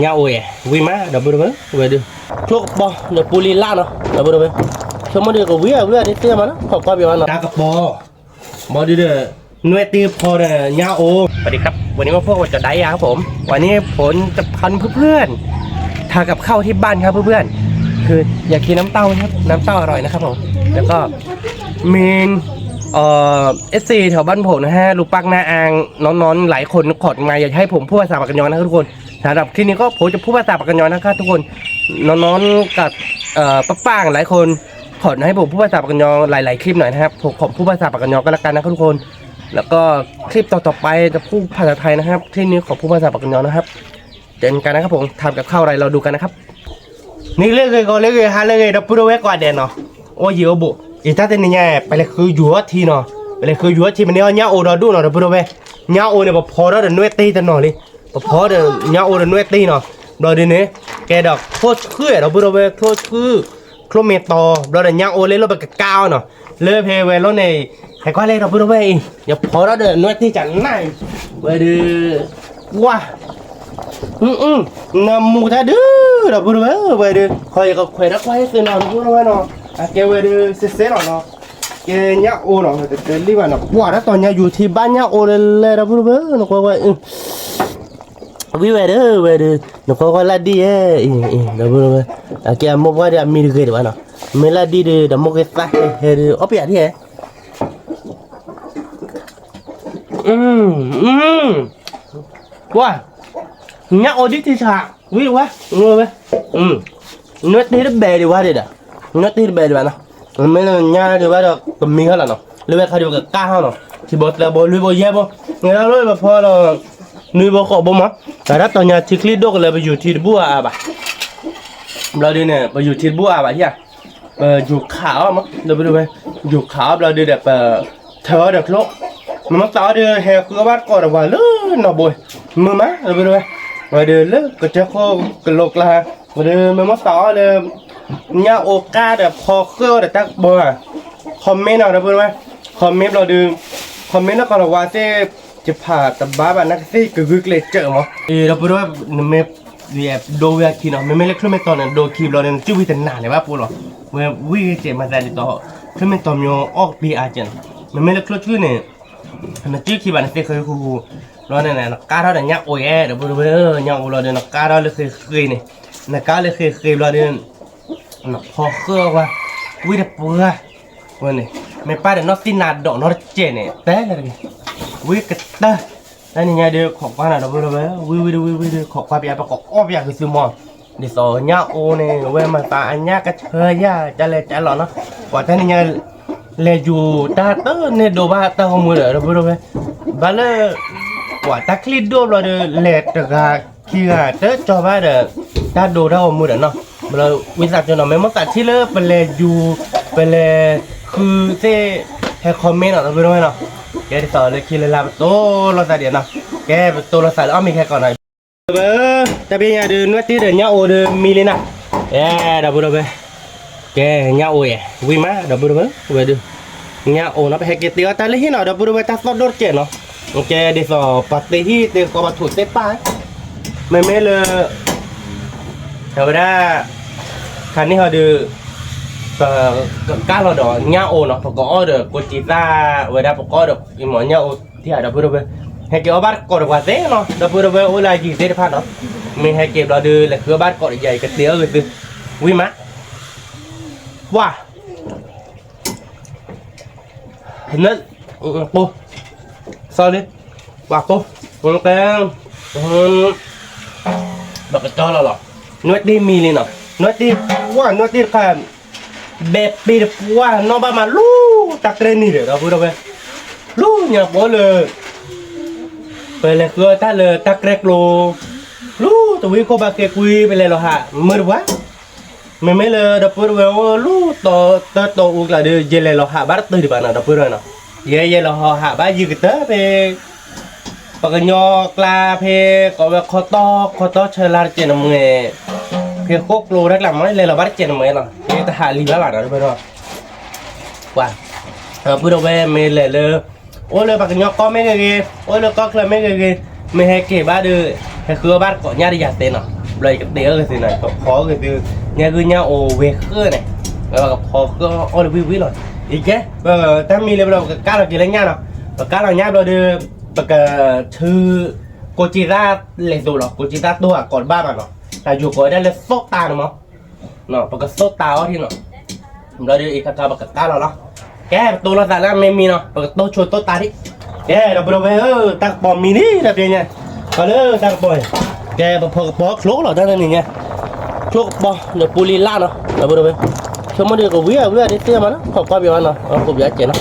ညၣ်အိၣ်ယဲ ဝံၣ်မး ဒီပုၢ်ဒီဝဲၢ် ဝဲဒုး ချိၣ်ကပီၤ ဒီးပူလံလၢ်နီၤ ဒီပုၢ်ဒီဝဲၢ် ဆိကမိၣ်ဒုးကဝံၣ်ဝံၣ်ဒ်သ့ၣ်မးနီၤ ခီၣ်ကွၢ်ပှၤနီၤ တၢ်ကပီၤ ဘၣ်ဒုးဒီး နွဲၣ်တ့ဖီဒီးညၣ်အိၣ် สวัสดีครับ วันนี้มาพบกับจอดได้ครับผม วันนี้ผมจะพาเพื่อนๆ ทานกับข้าวที่บ้านครับเพื่อนๆ คืออยากกินน้ำเต้าครับ น้ำเต้าอร่อยนะครับผม แล้วก็มี เอ่อ เอฟซี แถวบ้านผมนะฮะ ลุงปักน้าอาง น้องๆ หลายคนขอมา อยากให้ผมพูดภาษาปากกะยอนะครับทุกคน สำหรับคลิปนี้ก็ผมจะพูดภาษาปากกะยอนะครับทุกคน น้องๆ กับ เอ่อ ป้าๆ หลายคน ขอให้ผมพูดภาษาปากกะยอหลายๆ คลิปหน่อยนะครับ ผมขอพูดภาษาปากกะยอก็แล้วกันนะครับทุกคน แล้วก็คลิปต่อๆ ไปจะพูดภาษาไทยนะครับ คลิปนี้ขอพูดภาษาปากกะยอนะครับ เจอกันนะครับผม ทำกับข้าวอะไร รอดูกันนะครับ န့ၣ်လၢဂ့ၤဂီၤလၢဂ့ၤဟါလၢဂ့ၤ ဒီပုၢ်ဒီဝဲၢ်ကိးဂၤဒဲးနီၤ အိၣ်ယံၤအိၣ်ဘူး အံၤတၢ်တနံၤညါ ပလဲၤဃုယိၤထံနီၤ ပလဲၤဃုယိၤထံ မ့ၢ်န့ၢ်အီၣ်ညၣ်အိၣ်ဒီးဒိၣ်နီၤ ဒီပုၢ်ဒီဝဲၢ် ညၣ်အိၣ်န့ၣ် ပဖီထီၣ်ဒီးနွဲၣ်တ့တနီၤလံ ပဖီဒီးညၣ်အိၣ်ဒီးနွဲၣ်တ့နီၤ ဘျီဒုးန့ၣ် ကဲဒီးချိၣ်ဆှုဒီပုၢ်ဒီဝဲၢ် ချိၣ်ဆှု ချိၣ်မ့ၢ်တီၤ ဘျီဒီးညၣ်အိၣ်လၢလီၢ်ပကကါအီၤနီၤ လၢဖဲဝဲလီၢ်န့ၣ် ဟဲကွၢ်လၢဒီပုၢ်ဒီဝဲၢ်အံၤ ယဖီထီၣ်ဒီးနွဲၣ်တ့ကနၣ်အံၤ ဝဲဒုး ဝါ နမူတၢ်ဒုး ဒီပုၢ်ဒီဝဲၢ် ဝဲဒုး ခီယကခွဲးတၢ်ကွၢ်ဟ့ၣ်သုနီၤ ဒီပုၢ်ဒီဝဲၢ်နီၤ အကဲဝဲဒုး စဲစဲလီၤနီၤ ကဲညၣ်အိၣ်နီၤ တလံၣ်ဘၣ်နီၤ ပှၤတၢ်တီၤညါယူၤထံဘၣ်ညၣ်အိၣ်လၢလဲၣ် ဒီပုၢ်ဒီဝဲၢ် နကွၢ်ကွၢ် ဝံၣ်ဝဲဒၢ ဝဲဒုး နကွၢ်ကွၢ်လၢဒ်ယဲ အံၤ ဒီပုၢ်ဒီဝဲၢ် အကဲအမိၢ်ပှၢ်ဒုး အမံတဂ့ၤဒံးဘၣ်နီၤ မ့ၢ်လၢဒ်ဒုး ဒီးမိၢ်က့သၣ်ဟဲဒုး အီၣ်ပယၤဒ်ယဲ ပှၤ ညၣ်အိၣ်ဒ်ထံဆး ဝံၣ်ဝဲ ဝဲ နွဲၣ်တ့တဘဲဒံးဝဲဒၣ်ဒီး နွဲၣ်တ့တဘဲဒံးဘၣ်နီၤ မ့ၢ်လၢညါဒံးဝဲဒီး ကမံၤဟီၣ်လီၤနီၤ လၢဝဲခါဒံးပကကါဟီၣ်နီၤ ထံဘိသၢဘိလွံၢ်ဘိယဲၢ်ဘိ နလၢလၢပဖီလီၤ နွံဘိဃိးဘိမး တၢ်တၢ်တီၤညါထံချံဒိၣ်ကလၢပယူၤထံတဘူၣ်အါအါဘၣ် ဘျီဒုးန့ၣ် ပယူၤထံတဘူၣ်အါဘၣ်ဟံၣ်ဧါ ပယူၤခးအီၣ်မး ဒီပုၢ်ဒီဝဲၢ် ယူၤခးအီၣ်ဘျီဒုးဒီး ပထၢအီၣ်ဒီးချိၣ် မ့ၢ်မ့ၢ်သးအီၣ်ဒီး ဟဲဃုအီၣ်ဘၣ်တကိးဒီးပှၤလၢနီၢ်ဘိ မုာ်မး ဒီပုၢ်ဒီဝဲၢ် ဝဲဒုးလၢကစၢၢ်ခိၣ်ကလိကျါ ဝဲဒုးမ့ၢ်မ့ၢ်သးအီၣ်လၢ ညၣ်အိၣ်ကါဒီးဖီဃၢအီၣ်ဒီးတၢ်ကပီၤဧါ comment နီၤ ဒီပုၢ်ဒီဝဲၢ် comment ဘျီဒုး comment လၢကီၢ်လီၤဝါသ့ၣ် ယဖးတဘၣ်ဘၣ် နကသ့ၣ်ကဂုာ်ကျဲးစၢးမး ဒီပုၢ်ဒီဝဲၢ် နမ့ၢ် ဒိဝံအခံနီၤ မ့မ့ၢ်လၢချိၣ်မ့ၢ်တီၤန့ၣ် ဒိခံဘျီန့ၣ် နစုၣ်ဝံတနၤန့ၣ်ဘၣ်ပှၤလီၤ ဝဲဝံဂ့ၤစဲးမၤသးဒ်သိး ချိၣ်မ့ၢ်တီၤမ့ၢ်အီၣ်ကပံအါကဲးနီၤ မ့မ့ၢ်လၢချိၣ်ဆှုၣ်န့ၣ် နစုၣ်ခံဘၣ်နသ့ၣ်ဃဲဃူဃူ ဘျီန့ၣ် နကါထီၣ်ဒီးညၣ်အိၣ်ယဲ ဒီပုၢ်ဒီဝဲၢ် ညၣ်အိၣ်လီၤဒီး နကါထီၣ်လၢဃ့ဃ့န့ၣ် နကါလၢဃ့ဃ့ဘျီဒီး နဖီဃၢအီၣ်ဝဲ ဝံတပှၢ် ဝဲန့ၣ် မ့ၢ်ပၢ်ဒီးနီၢ်သံနၤဒိးနီတစဲးန့ၣ် တဲလၢတဂ့ၤ ဝံကတၢၢ် တၢ်နံၤညါဒုး ခိးကွၢ်နီၤ ဒီပုၢ်ဒီဝဲၢ် ဝံဝံဒုး ဝံဝံဒုး ခိးကွၢ်ပယါ ပကအီၣ်ပယါကသုမီၤ ဒ်သိးညၣ်အိၣ်န့ၣ် ဝဲမၤသးအညၣ်ကဆၢယၣ် ကလဲၤကလီၤနီၤ ပှၤတၢ်နံၤညါ လဲၤယူၤတၢ်တန့ၢ်ဒိးဘၣ်တၢ်ဂီၤမူဒီး ဒီပုၢ်ဒီဝဲၢ် ဘၣ်လၢ ပှၤတၢ်ချံဒိၣ်ဘျီဒီး လဲၤတဂၤခံဂၤတကၠီဘၣ်ဒီး တၢ်ဒိးတၢ်ဂီၤမူဒီးနီၤ ဘျီဝံသးစူၤနီၤ မ့ၢ်မ့ၢ်သးထံၣ်လၢပလဲၤယူၤ ပလဲၤဃုသ့ၣ် ဟဲ comment နီၤ ဒီပုၢ်ဒီဝဲၢ်နီၤ ကဲဒ်သိးလၢခံလၢလၢပတိၢ်လိာ်သးဒံးနီၤ ကဲပတိၢ်လိာ်သးလၢအီၣ်မ့ၤခဲကီးနီၤ တၢ်ဖဲညါဒုး နွဲၣ်တ့ဒီးညၣ်အိၣ်ဒုးမံလံနီၤ အဲ ဒီပုၢ်ဒီဝဲၢ် ကဲ ညၣ်အိၣ်ယဲ ဝံၣ်မး ဒီပုၢ်ဒီဝဲၢ် ဝဲဒုး ညၣ်အိၣ်နီၤ ပဟဲက့ၤတ့အီၣ်တၢ်လၢဟံၣ်နီၤ ဒီပုၢ်ဒီဝဲၢ် တၢ်သီၣ်ဒိၣ်တကဲးနီၤ ကဲဒ်သိး ပှၤတ့ဟံၣ်တ့ဃီ ပှၤထိးသ့ၣ်ပၢ် မ့မ့ၢ်လၢ အဝဲဒၣ် ခါန့ၣ်ဟီဒုး ပကကါလီၤဒီးညၣ်အိၣ်နီၤ ပကအီၣ်ဒီးကိးကံသၣ် ဝဲဒၣ်ပကအီၣ်ဒီး မ့ၢ်ညၣ်အိၣ်ထံၣ်ဧါ ဒီပုၢ်ဒီဝဲၢ် ဟဲက့ၤအီၣ်ဘၣ်တကိးဒီးပှၤသ့ၣ်နီၤ ဒီပုၢ်ဒီဝဲၢ်အိၣ်လၢအယံၤသ့ၣ်တဖၣ်နီၤ မ့ၢ်ဟဲက့ၤဘျီဒုး လဲၤဃုအီၣ်ဘၣ်တကိးဒီးယၤ ယကတ့အီၣ်ဂ့ၤသု ဝံၣ်မး ပှၢ် န ပိ sorry ပှၢ်ပိ ကဲ ပကတီလီၤလီၤ နွဲၣ်တ့မံလံနီၤ နွဲၣ်တ့ ပှၢ် နွဲၣ်တ့တခါ ဘဲပ့ၤတပှၢ် နီၢ်ဘၣ်မးလူၤ တၢ်ကြဲးနံၤဒီး ဒီပုၢ်ဒီဝဲၢ် လူၤညါပိလၢ ပလဲၤဃုအီၣ်တၢ်လၢတၢ်ကြဲးကျိ လူၤတဝံခိၣ်ဘၣ်က့ၤကွံ ပလဲၤလီၤဟး မုာ်တပှၢ် မ့မ့ၢ်လၢဒီပုၢ်ဒီဝဲၢ်အိၣ်လူၤတီတီအူကျါဒီး ယလဲၤလီၤဟးဘၣ်တတုၤဒံးဘၣ်နီၤ ဒီပုၢ်ဒီဝဲၢ်နီၤ ယဲယဲလီၤဟးဘၣ်ယံၤကတၢၢ်ဖဲ ပှၤကညီကျါဖဲ ကိးဝဲခီတီ ခီတီဆၢလါတကဲးနမဲာ် ဖဲဃိၣ်ကျိတၢ်ကျါမ့ၢ် လဲၤလီၤဘၣ်တကဲးနမဲာ်နီၤ ဖဲတဟးလံၤဘၣ်ဘၣ်နီၤ ဒီပုၢ်ဒီဝဲၢ် ပှၤ ဒီပုၢ်ဒီဝဲၢ်မ့ၢ်လဲၤလၢ အိၣ်လၢပှၤကညီကီၢ်မ့ၢ်ဂ့ၤဂ့ၤ အိၣ်လၢကီၢ်ချၢမ့ၢ်ဂ့ၤဂ့ၤ မ့ၢ်ဟဲက့ၤဘၣ်ဒီး ဟဲဃုအီၣ်ဘၣ်တကိးညၣ်တယၤသ့နီၤ, ဘျီယကတဲအီၣ်ဂ့ၤသုနီၤ, ကဖီအီၣ်ဂ့ၤသု, ညၣ်ဂုၢ်ညၣ်အိၣ်ဝဲဃၢန့ၣ်, ဝဲကဖီဃုအီၣ်လၢဝံၣ်ဝံၣ်လီၤ. ယကဲ, တၢ်မံၤလၢဘျီ ပကကၢ်လီၤက့ၤလၢညၣ်နီၤ, ပကၢ်လီၤညၣ်ဘျီဒီး, ပကထု ကိးက့ၤသၣ်လဲၤသိးလီၤ, ကိးက့ၤသၣ်တိၢ်အကိးတဘၣ်ဘၣ်နီၤ, တၢ်ယိၤကိးဝဲဒၣ်လၢသိၣ်တၢ်န့ၣ်မး ပကသိၣ်တၢ်အီၤဒ်နီၤ, ဘျီဒီးအံၤခါခါပကကၢ်လီၤလီၤ. ကဲ ပတိၢ်လိာ်သးလၢအမ့ၢ်မံနီၤ, ပကတိၢ်ဆိသိၣ်တၢ်ဒံး. ကဲ ဒီပုၢ်ဒီဝဲၢ်ဧၢ, တၢ်ကပီၤမံလံတဘျီညါ, ခီလၢတၢ်ကပီၤအံၤ, ကဲ ပဖီကပီၤချိလီၤတၢ်န့ၣ်ညါ, ချိကပီၤဒီးပူလံလၢ်နီၤ ဒီပုၢ်ဒီဝဲၢ်, ဆိကမိၣ်ဒီးကဝံၤအဝံၤအဒ့သ့မးနီၤ, ခီကွၢ်ပယီၤနီၤ, ခိၣ်ပယီၤကဲနီၤ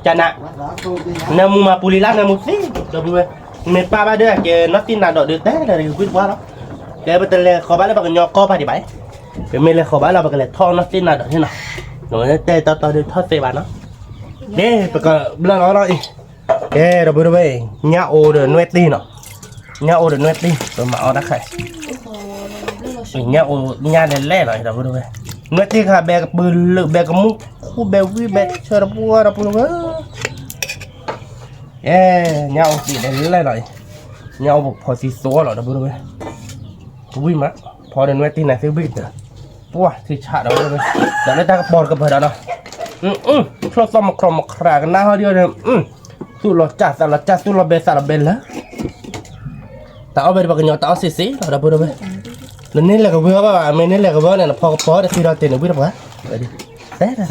ကနး, နၢမူမးပူလံလၢ်နၢမူသ့, ဒီပုၢ်ဝဲၢ်, မ့ၢ်ပၢ်ဘၣ်ဒီးကဲနီၢ်သံနးဒီးဒုးတဲဒီးဝံၣ်တပှၢ်လီၤ. ကဲပတလဲၤဃီၤဘၣ်လၢပှၤကညီကီၢ်ဖးဒံးဘၣ်, ပမ့ၢ်လဲၤဃီၤဘၣ်လီၤ ပကလဲၤထီၣ်နီၢ်သံနးဒီးန့ၣ်နီၤ, တဲတီတီဒုးထီၣ်သ့ဘၣ်နီၤ, ကဲပကဘျၢလီၤနီၤအံၤ, ကဲ ဒီပုၢ်ဒီဝဲၢ်, ညၣ်အိၣ်ဒီးနွဲၣ်တံၢ်နီၤ, ညၣ်အိၣ်ဒီးနွဲၣ်တံၢ် ပမၤအီၣ်တၢ်ခါ ညၣ်အိၣ်ညၣ်လဲၤလဲၤလီၤ ဒီပုၢ်ဒီဝဲၢ်, နွဲၣ်တံၢ်ခါဘဲကပုၤလၢာ် ဘဲကမူၣ်ခူၣ် ဘဲဝံၣ်ဘဲဆၢတပှၢ် ဒီပုၢ်ဒီဝဲၢ်, ကဲ ညၣ်အိၣ်သံးလဲၤလဲၤလီၤအံၤ, ညၣ်အိၣ်ပဖီသံသိလီၤ ဒီပုၢ်ဒီဝဲၢ်, ဝံၣ်မး, ဖီဒီးနွဲၣ်တံၢ်နၤသ့ဝံၣ်ကတၢၢ်, ပှၢ်ထံဆး ဒီပုၢ်ဒီဝဲၢ်, ဒီးလၢတၢ်ကပီၤတကပၤဒီးနီၤ, ချိၣ်သီၣ်မခီမခရၣ်ကနၣ်ဟီဒ်အံၤဒီး, သူၣ်လီၤကၢ်သးလီၤကၢ် သူၣ်လီၤဘဲသးလီၤဘဲလၢ တၢ်အီၣ်ဘဲဒီးပှၤကညီတၢ်အီၣ်စ့စ့လီၤ ဒီပုၢ်ဒီဝဲၢ်, နန့ၢ်လဲၤကဝီၤဘၣ်ဘၣ် မ့ၢ်န့ၢ်လဲၤကဝီၤန့ၣ် နဖီကပီၤတသံဒီးတ့ၢ်န့ၣ်ဝံၣ်တပှၢ်, တဲတၢ်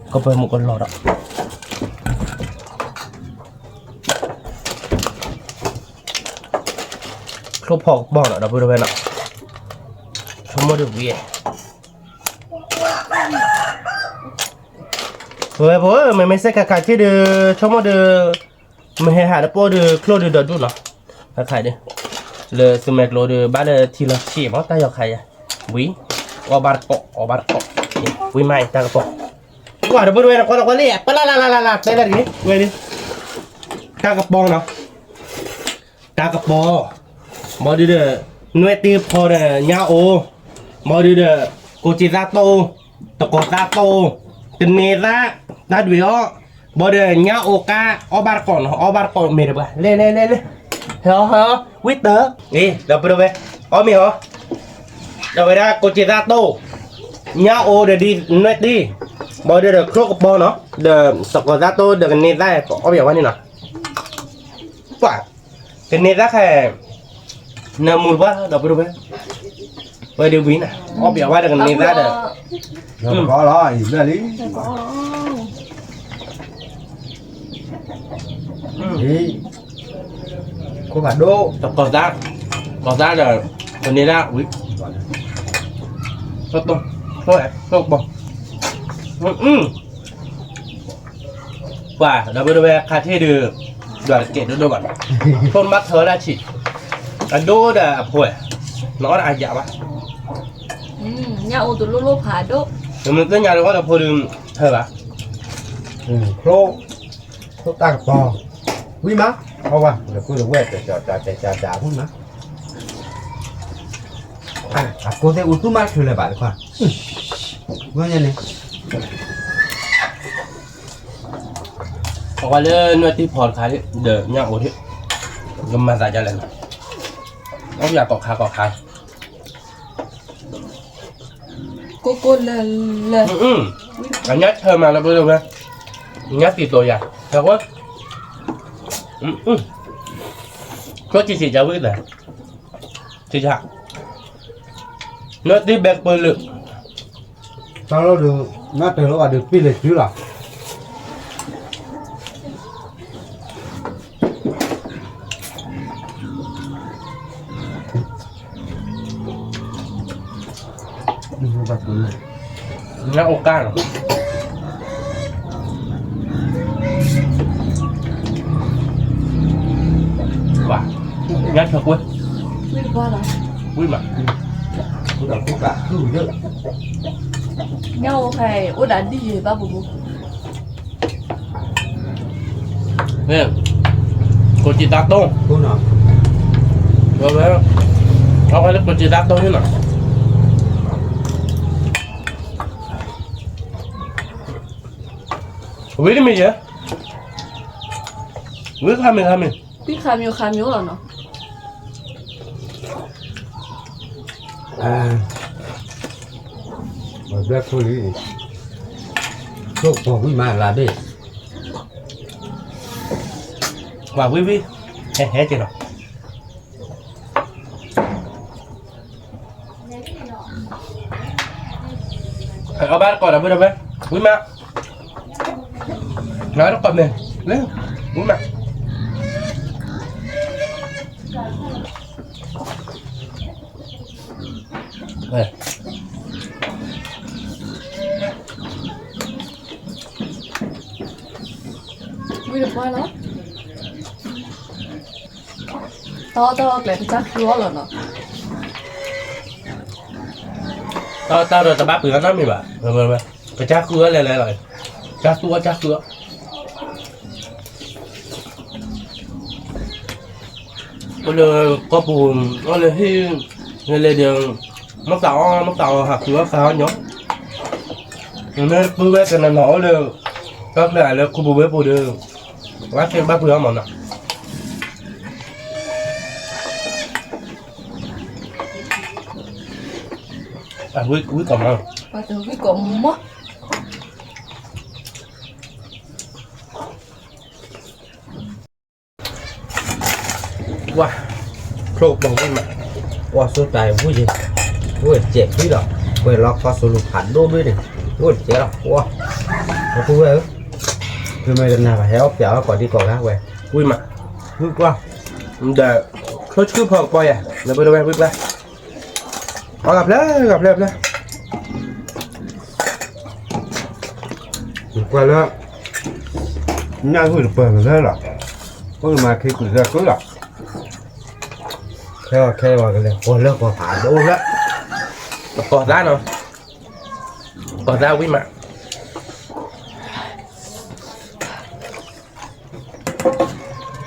တဂ့ၤ, ကပၢၤမုၣ်ကလီၤဒီး ချိၣ်ဖီကပီၤနီၤ ဒီပုၢ်ဒီဝဲၢ်နီၤ, ဆိကမိၣ်ဒီးဝံၤ ပဝဲဖိဧၢ မ့မ့ၢ်စ့ၢ်ကီးခးထံၣ်ဒီး ဆိကမိၣ်ဒီး မ့ၢ်ဟဲဟးလၢပအိၣ်ဒီးချိၣ်ဒီးဒီဒူၣ်နီၤ, ခါခါဒီး လၢသုမဲာ်ကျိဒီး ဘၣ်လၢထံလီၤဆံးမး တၢ်ယီၤခါယၤ, ဝံၤ အီၣ်ဘၣ်တကိး အီၣ်ဘၣ်တကိး, ဝံၤမးအံၤတၢ်ကပီၤ, ကွၢ်ဒီပုၢ်ဒီဝဲၢ် နကွၢ်နကွၢ်လံ ပလၢ်လၢ်လၢ်လၢ် တဲလၢတဂ့ၤ ဝဲလံ, တၢ်ကပီၤနီၤ တၢ်ကပီၤ, ဘၣ်ဒုးဒီး နွဲၣ်တံၢ်ဖီဒီးညၣ်အိၣ်, ဘၣ်ဒုးဒီး ကိးက့ၤသၣ်တိၢ်, တကိးသၣ်တိၢ်, ကန့ၤသၣ်, တၢ်ဒွံးအီၣ်, ဘၣ်ဒီးညၣ်အိၣ်ကါ, အီၣ်ဘၣ်တကိးနီၤ အီၣ်ဘၣ်တကိးမ့ၢ်တပှၢ် လဲၤလဲၤလဲၤလဲၤ, ဟဲအီၤဟဲအီၤ ဝံၣ်တၢၢ်, အ့ ဒီပုၢ်ဒီဝဲၢ်, အီၣ်မ့ၢ်အီၤ, ဒီးဝဲဒၣ်ကိးက့ၤသၣ်တိၢ်, ညၣ်အိၣ်ဒီးဒ်နွဲၣ်တံၢ်, ဘၣ်ဒုးဒီးချိၣ်ကပီၤနီၤ ဒီးတကိးသၣ်တိၢ်ဒီးကန့ၤသၣ် အီၣ်ဘၣ်ဝဲန့ၣ်နီၤ ပှၤ, ကန့ၤသၣ်ခဲ, နၢမူတပှၢ် ဒီပုၢ်ဒီဝဲၢ်, ဝဲဒုးဝံၤနၤ အီၣ်ဘၣ်ဝဲဒီးကန့ၤသၣ်ဒီး, လီၤ အံၤဘျၢလံ, ခိၣ်ဖးဒိၣ်, တကိးသၣ်, ကိးသၣ်ဒီး ကန့ၤသၣ်ဝံၤ, ဆိၣ်, ဆိၣ်, ပှၤ ဒီပုၢ်ဒီဝဲၢ်ခါထံၣ်ဒီး, ဒွးတကဲးဒိၣ်ဒိၣ်ဘၣ်, ထိၣ်နဘၣ်ထၢဒၣ်ဆံး, အဒိၣ်ဒီးအဖိ, နအီၣ်ဒၣ်အယၤဘၣ်, ညၣ်အိၣ်တလိၣ်လိၣ်ဖးဒိၣ်, နမ့ၢ်သ့ၣ်ညါလၢအီၣ်ဒီးဖိဒီး, ထၢဘၣ်, ချိၣ်, ချိၣ်တၢ်ကပီၤ, ဝံၣ်မး, အီၣ်ဝဲ, ဒီပုၢ်ဒီဝဲၢ် တကၠီၤတၠီၤတကၠီၤတၠီၤဝံၣ်မး အကိးသ့ၣ်အူသူၣ်မးချုးလၢၤဘၣ်တခွါ, ဝဲန့ၣ်, အဝဲလၢနွဲၣ်တံၢ်ဖီတခါဒီးညၣ်အိၣ်ဒံး, ကမၤသးဒ်လဲၣ်နီၤ, အီၣ်ယၤကိးခါကိးခါ, ကိၢ်ကိၢ်လၢလၢ, အညၣ်ထၢမးလၢပှဲၤလၢဝဲ, ညၣ်တံၤတိၤယၤ, ဟဲဝဲ, ကျိၣ်စံးစံးယၤဝံၣ်ကတၢၢ်, စံးယၤ, နွဲၣ်တံၢ်ဘဲကပၢၤလၢာ်, တၢ်လီၢ်ဒီး, နၢ်တၢၤလီၤဘၣ်ဒီးပ့ၢ်လဲၤစုလီၤ ညၣ်အိၣ်ကၢ်လီၤ, ပှၤ, ညၣ်ဆၢကွ့, ဝံၣ်မး, ညၣ်အိၣ်ဖဲအိၣ်ဒၣ်ဒ်ယံၤဘၣ်ပူၤပူၤ ကိးက့ၤသးတိၢ်, ဝဲ, အဝဲလၢကိးက့ၤသးတိၢ်န့ၣ်နီၤ, ဝံၤတမံၤယဲၢ် ဝံခါမ့ၢ်ခါမ့ၢ်, ဝံခါမ့ၢ်ခါမ့ၢ်လီၤနီၤ, ဘျၢခိၣ်လံ, ထိၣ်ပှၤဝံမးလၢဘ့ၣ်, ပှၤဝံဝံ, ဟဲဟဲက့ၤလီၤ. အဘၣ်တကိးဒီးဝဲဒီးဝဲ, ဝံမး, နတကိးမ့ၢ်, ဝံမး, ဝံတပှၢ်လီၤ. တၢ်အီၣ်တၢ်အီကျဲကစၢ်ဃုအီၣ်လီၤနီၤ, တၢ်အီၣ်တၢ်ဒီးတဘၣ်ပှ့ၤအီၣ်နီတမံၤဘၣ်, ကစၢ်ဃုအီၣ်လဲၤလဲၤလီၤ, ကစၢ်သူအီၣ်ကစၢ်ဃုအီၣ်, အိၣ်လၢကီၢ်ပူၤ, အိၣ်လၢဟံၣ်, လဲၤလဲၤဒီး, မ့ၢ်သးအီၣ်မ့ၢ်သးအီၣ်ဟးဃုအီၣ်ဃုအီၣ်ညီ, မ့ၢ်ပုၢ်ဝဲၢ်တနီၤနီၤအိၣ်လၢ, ကီၢ်ချၢလၢခူပူၤဝ့ၢ်ပူၤဒီး, ဝဲသ့ၣ်ဘၣ်ပှ့ၤအီၣ်မးနီၤ. ဝံကိးမး, ဝံကိးမး, ဝါ, ချိၣ်ကပီၤဝံမး, ဝါ ဆိတၢ်ဝံယ့ၢ်, ဝဲစဲးဖှံလီၤ, ဝဲလီၤကီၢ်စိလူၤဖးဒိၣ်ဒွဲၣ်န့ၣ်, ဝဲစဲးလီၤ, ဝါ, ပုၢ်ဝဲၢ်ဧၢ, သုမ့ၢ်တနာ်ဘၣ် ဟဲအီၣ်ပျးအီၣ်ကိးဒံကိးဂၤဝဲ, ဝံမး, ဝံကွၢ်, ဒီး, ချိၣ်ဆှုၣ်ဖီကပီၤယၤ, နပဝဲဝံကွၢ်, အီၣ်ဂၤဖျၢၣ်ဂၤဖျၢၣ်ဖျၢၣ် ကွၢ်လၢ, ညၣ်ဂုၢ်တပၢၢ်လၢလီၤ, အိၣ်မၤခ့ကုၢ်သၢကုၢ်လီၤ, ခဲအီၤခဲအီၤကလဲၤ ပှၤလၢပှၤဖးဒိၣ်လၢ, ပှၤသးနီၤ, ပှၤသးဝံမး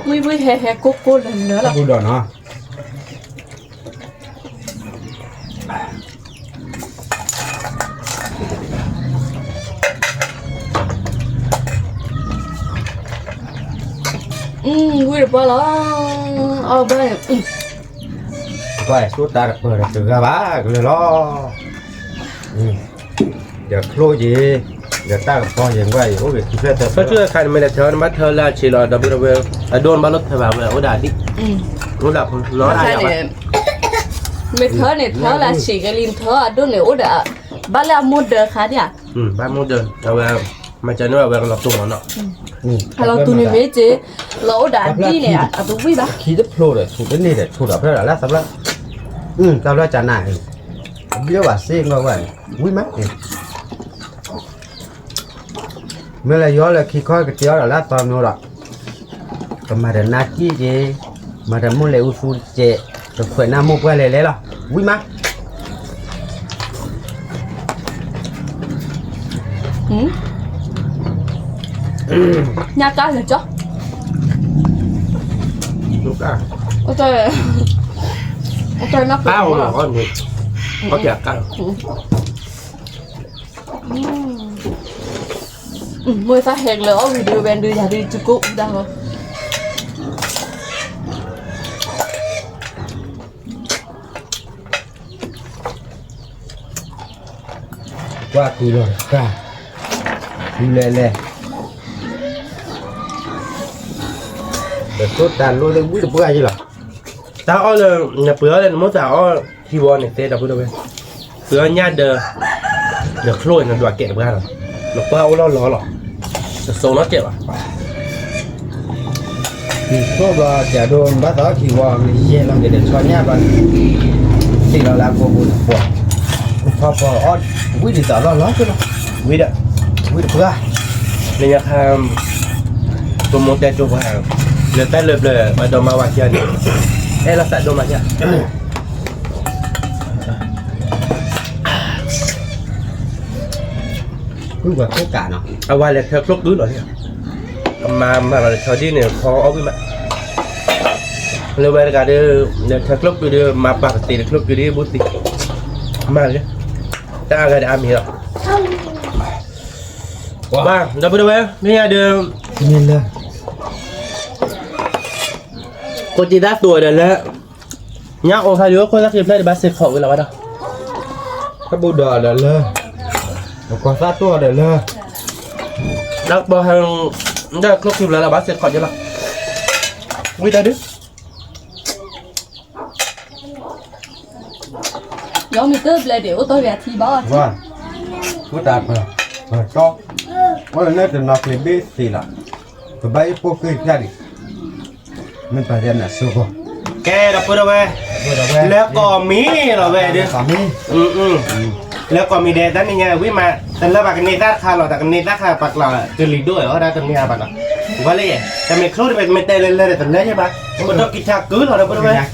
ဝံဝံဟဲဟဲကိၢ်ကိၢ်လၢလၢလီၤ, ဘူးဒီးနီၤ. ဝံတပှၢ်လီၤ, အီၣ်ဘၣ်, ပှၤဆိတၢ်တပၢၢ်တဂၤဘၣ်ကလၢာ်လီၤ, ဒီးချိၣ်ယ့ၢ်, ဒီးတၢ်ကပီၤယ့ၢ်ကွၢ်ယ့ၢ်အိၣ်ဂ့ၤခံဖျၢၣ်သၢဖျၢၣ်, ဖဲဆူအခါန့ၣ်မ့ၢ်လဲၤထၢနဘၣ်ထၢလၢအဆံးလီၤ ဒီပုၢ်ဒီဝဲၢ်, အဒိနဘၣ်လိၣ်ထၢဘၣ်ဝဲအိၣ်ဒၣ်ဒံး, အိၣ်ဒၣ်ဖိနီၤဒၣ်ယၤဘၣ်, မ့ၢ်ထၢန့ၣ်ထၢလၢအဆံးကလံၤထၢအဒိန့ၣ်အိၣ်ဒီး, ဘၣ်လၢအမိၢ်ဒၢးခါဒံးဧါ, ဘၣ်မိၢ်ဒၢး အဝဲ, မၤစၢၤန့ၢ်အဝဲကလီၤတူာ်မးနီၤ, အလီၤတူာ်န့ၣ်မ့ၢ်က့ၤ, လီၤအိၣ်ဒီးအဒံၣ်န့ၣ် အတဝံၣ်ဘၣ်, ခံတဖျိဒီးဆူတန့ၢ်ဒီးဆူဒီးဖျၢၣ်ဒီးလၢသးဘျၢ, သးဘျၢကနၤ, အဘျၢဘၣ်စ့ၢ်ကီးဝဲန့ၣ်, ဝံမး, မ့ၢ်လၢယီၤလၢခံခီကတဲအီၤဒီးလၢသီနိဒီး, ကမၤဒီးနါကံၣ်က့ၤ, မၤဒီးမိၢ်လဲၤအူသူကဲး, ကခွဲးနါမိၢ်ပှၢ်လဲၤလဲၤလီၤ, ဝံမး ညါကါလၢကၠီ, ကါ, ကါ, မ့ၢ်သးဟဲကလၢအီၣ်ဝံၤဒီးဝဲဒုးယၤဒုးကကိၣ်ဒၣ်လီၤ. ကွၢ်ကုလီၤတကၢ်, ကုလဲၤလဲၤ, ဒီးဆိတၢ်လိၣ်လၢဝံတပှၢ်ယ့ၢ်လီၤ. တၢ်အီၣ်လၢ, နပှ့ၤအီၣ်လၢနမိၢ်သးအီၣ်ခံဝီန့ၣ်သ့ဒီပုၢ်ဒီဝဲၢ်, ပှ့ၤအီၣ်ညၣ်ဒၢး, ဒီးချိၣ်နဒွးကဲးတပှၢ်လီၤ, နပှၢ်အိၣ်လီၤလီၤလီၤ, နစိးနီၢ်ကဲးဘၣ် နဆိၣ်ဘျီတၢ်ဒိနဘၣ်သးအီၣ်ခံဝီ နယဲၢ်လီၤက့ၤဒီးဆီညၣ်ဘၣ်, ထံၣ်လီၤလၢအကိာ်ပူၤန့ၣ်ပှၤ, ထီၣ်ပှၤအီၣ်ဝံဒ်သိးလီၢ်လီၢ်က့လီၤ, ဝံဒၣ်, ဝံတပှၢ်, မ့ၢ်ညါခါ, ပမိၢ်တဲကၠိပှၤ, လၢတၢ်လၢပျၢၤ ပှၤဒိးမါဝၤခံဂၤန့ၣ်, အဲၣ်လီၤသးဒိၣ်မးခံဂၤ အဝဲလဲၤထၢကျိၣ်ကုလီၤ, အမၤမၤလီၤလၢဆီဒ်န့ၣ် ဖီအီၣ်ဝံၣ်မး, လၢဝဲတဂၤဒီး, လဲၤထၢကျိၣ်ကုဒီး မၤပာ်ပသ့ၣ်တကျိၣ်ကုဒီး ဘူးသ့ၣ်, မၤလၢ, တၢ်အဂၤဒီးအါမံၤလီၤ, ဘၣ် ဒီပုၢ်ဒီဝဲၢ် မ့ၢ်ယၤဒီး, မ့ၢ်လၢ ကိးက့ၤသးတိၢ်အီၤဒီးလၢ, ညါအိၣ်ခါဒုး အိၣ်ခိၣ်သၣ်ချံဖျၢၣ်ဒီး ဘၣ်စ့ၢ်ကီးဝံၤလီၤဘၣ်ဒီး, ဟဲဘူးဒီးအီၤဒီးလၢ, ကိးသးတိၢ်အီၤဒီးလၢ, ဒီးပဟဲ, ဒီးချိၣ်ခံဖျၢၣ်လီၤ ဘၣ်စ့ၢ်ကီးက့ၤလီၤ, ဝံၤတၢ်ဒုး ယမ့ၢ်တဘျဲဒံး အိၣ်တီၢ်ယၤထံဘၣ်, ဝဲ, ဝဲတၢ်ပၢၢ်, ပၢၢ်တီ, အိၣ်လၢန့ၣ်တနီၤကျ့ၤဘ့သ့လီၤ, ကဘၣ်ယပိၢ်က့ၤဖျါဒံး, မ့ၢ်ပၢ်ယဲနၤစိဃီ, ကဲဒီပုၢ်ဒီဝဲၢ်, လၢကိးမံၤလီၤဝဲဒုး, လၢကိးမံၤဒဲး တၢ်နံၤညါဝံၤမး, တလၢပှၤကန့ၢ်သၣ်တခါလီၤ တၢ်ကန့ၢ်သၣ်ခါပှၤကျီၤ ကလံၤဒိၣ်အီၤ တၢ်တန့ၢ်ဘၣ်နီၤ, ကွၢ်လၢယဲ, တမ့ၢ်ချိၣ်တမ့ၢ်တဲလၢလၢဒီးတလၢယဲဘၣ်, ပတီၢ်ကံထါကုလီၤဒီပုၢ်ဒီဝဲၢ်,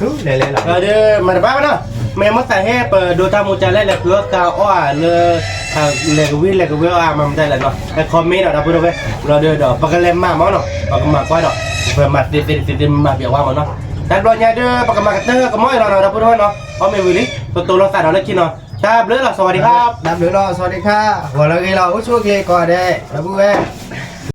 ဒီးမၤတဘၣ်ဘၣ်နီၤ, မ့ၢ်မိၣ်သးဟဲပဒိတၢ်မူကလဲၣ်လဲၤဖုအီၣ်ကါအီၣ်ဧါလၢ လဲၤကဝံၤလဲၤကဝဲအီၣ်ဧါ မၤမတၤလဲၣ်နီၤ, ဟဲ comment ဒီးဒီပုၢ်ဒီဝဲၢ်, လီၤဒီးဒီး ပကလဲၤမၤမးနီၤ, ပကမၤကွၢ်ဒီး, ပမၤသ့သ့သ့သ့မၤပျဲးဝါမးနီၤ, တၢ်ဘျီညါဒုး ပကမၤကတၢၢ်ကမီၣ်အံၤလီၤနီၤ ဒီပုၢ်ဒီဝဲၢ်နီၤ, အီၣ်မ့ၢ်ဝံၤလံ, ပတိၤလီၤသးဒီးလၢခံနီၤ, တၢ်ဘျုးလီၤ စဝၤဒံခါ, တၢ်ဘျုးလီၤ စဝၤဒံခါ, ဂီၤလၢဂ့ၤလီၤ အိၣ်ဆူၣ်အိၣ်ချ့ကိးဂၤဒဲး ဒီပုၢ်ဝဲၢ်